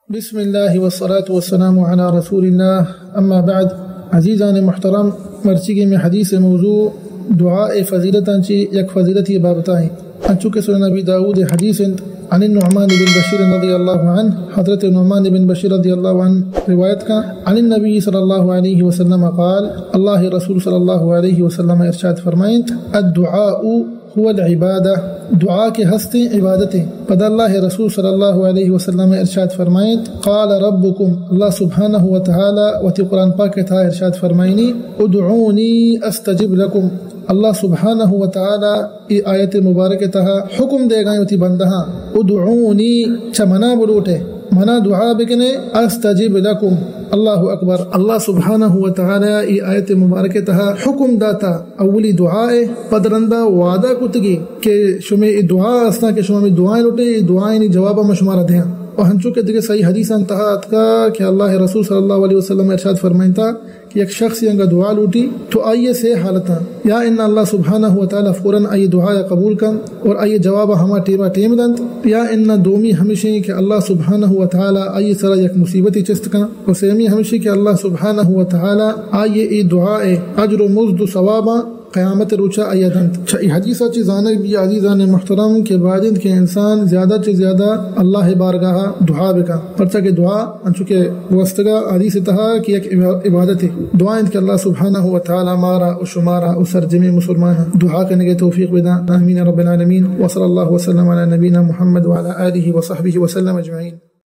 بسم اللہ والصلاة والسلام علی رسول اللہ، اما بعد۔ عزیزان محترم، مرچیگی میں حدیث موضوع دعا فضیلتاں چی یک فضیلتی بابتا ہیں۔ انچو کہ سنن ابی داؤد حدیث انت، عن النعمان بن بشیر رضی اللہ عنہ، حضرت نعمان بن بشیر رضی اللہ عنہ روایت کا، عن النبی صلی اللہ علیہ وسلم قال، اللہ رسول صلی اللہ علیہ وسلم ارشاد فرمائنت، الدعاء هو العبادة، دعا کہ ہستیں عبادتیں۔ پدا اللہ رسول صلی اللہ علیہ وسلم ارشاد فرمائنت، قال ربكم، اللہ سبحانہ و تعالی وتی قرآن پاک تہا ارشاد فرمائنی، ادعونی استجب لكم۔ اللہ سبحانہ و تعالی ای آیت مبارک تہا حکم دے گائیں وتی بندہاں، ادعونی، چہ منا بلوٹے، منا دعا بکنے، استجب لكم۔ اللہ اکبر۔ اللہ سبحانہ و تعالی ای آیت مبارک تہا حکم داتا، اولی دعا ہے، پد رندا وعدہ کتگی کہ شمے ای دعا استاں کہ شما می دعائیں لوٹے، ای دعائیں جواب ما شمارا دیاں۔ اور ہنچو کہ دیگہ صحیح حدیثاں تہا اتکا کہ اللہ رسول صلی اللہ علیہ وسلم ارشاد فرمائنتا کہ یک شخص انگا دعا لوٹی تو آئیے سے حالتاں، یا ان اللہ سبحانہ و تعالی فوراً آئی دعا قبول کن اور آئی جواب ہما ٹیما ٹیم دنت، یا ان دومی ہمشیں کہ اللہ سبحانہ و تعالی آئی سرا یک مصیبتی چست کن، اور سیمی ہمشی کہ اللہ سبحانہ و تعالی آئی ای دعا اجر و مزد و ثواباں قیامت روچا آئی دنت۔ چہ ای حدیثا چی زانگ بی عزیزان محترم کہ باید انت کہ انسان زیادہ چہ زیادہ اللہ بارگاہ دعا بکا، پرچا کہ دعا انچو کہ گوستگا حدیث تہا کہ یک عبا-، عبادت ہے۔ دعا انت کہ اللہ سبحانہ و تعالی مارا و شمارا و سرجمیں مسلمان دعا کنگے توفیق بدان۔ آمین رب العالمین۔ وصلی اللہ وسلم علی نبینا محمد وعلی آلہ وصحبہ وسلم اجمعین۔